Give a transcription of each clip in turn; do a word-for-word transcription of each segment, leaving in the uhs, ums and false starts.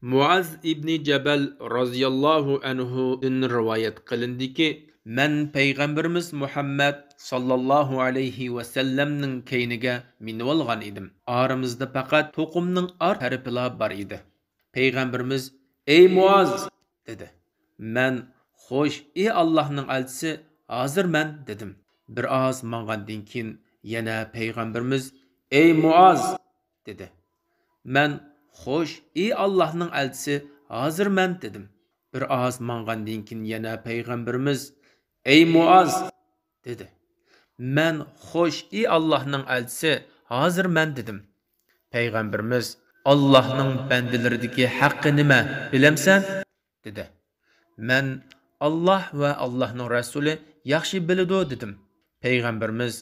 مۇئاز ئىبنى جەبەل رازىياللاھۇ ئەنھۇدىن رىۋايەت قىلىندىكى، مەن پەيغەمبىرىمىز مۇھەممەد ساللاللاھۇ ئەلەيھى ۋەسەللەمنىڭ كەينىگە مىنىۋالغان ئىدىم. ئارىمىزدا پەقەت توقۇمنىڭ ئارت تەرىپىلا بار ئىدى. پەيغەمبىرىمىز، «ئەي مۇئاز!» دېدى. مەن، «خوش، ئى ئاللاھنىڭ ئەلچىسى، ھازىرمەن» دېدىم. بىر ئاز ماڭغاندىن كېيىن يەنە پەيغەمبىرىمىز، «ئەي مۇئاز!» دېدى. مەن، «خوش، ئى ئاللاھنىڭ ئەلچىسى، ھازىرمەن» دېدىم. بىر ئاز ماڭغاندىن كېيىن يەنە پەيغەمبىرىمىز، «ئەي مۇئاز!» دېدى. مەن، «خوش، ئى ئاللاھنىڭ ئەلچىسى، ھازىرمەن» دېدىم. پەيغەمبىرىمىز، «ئاللاھنىڭ بەندىلىرىدىكى ھەققى نېمە، بىلەمسەن؟» دېدى. مەن، «ئاللاھ ۋە ئاللاھنىڭ رەسۇلى ياخشى بىلىدۇ» دېدىم. پەيغەمبىرىمىز،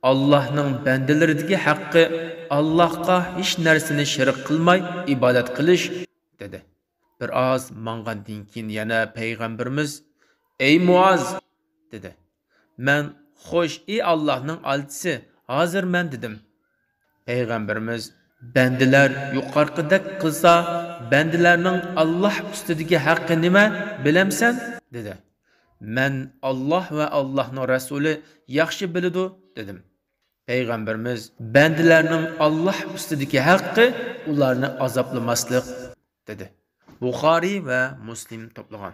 «ئاللاھنىڭ بەندىلىرىدىكى ھەققى ئاللاھقا ھېچ نەرسىنى شېرىك قىلماي ئىبادەت قىلىش» دېدى. بىر ئاز ماڭغاندىن كېيىن يەنە پەيغەمبىرىمىز، «ئەي مۇئاز!» دېدى. مەن، «خوش، ئى ئاللاھنىڭ ئەلچىسى، ھازىرمەن» دېدىم. پەيغەمبىرىمىز، «بەندىلەر يۇقىرىقىدەك قىلسا، بەندىلەرنىڭ ئاللاھ ئۈستىدىكى ھەققى نېمە، بىلەمسەن؟» دېدى. مەن، «ئاللاھ ۋە ئاللاھنىڭ رەسۇلى ياخشى بىلىدۇ» دېدىم. پەيغەمبىرىمىز، «بەندىلەرنىڭ ئاللاھ ئۈستىدىكى ھەققى ئۇلارنى ئازابلىماسلىق» دېدى. بۇخارىي ۋە مۇسلىم توپلىغان.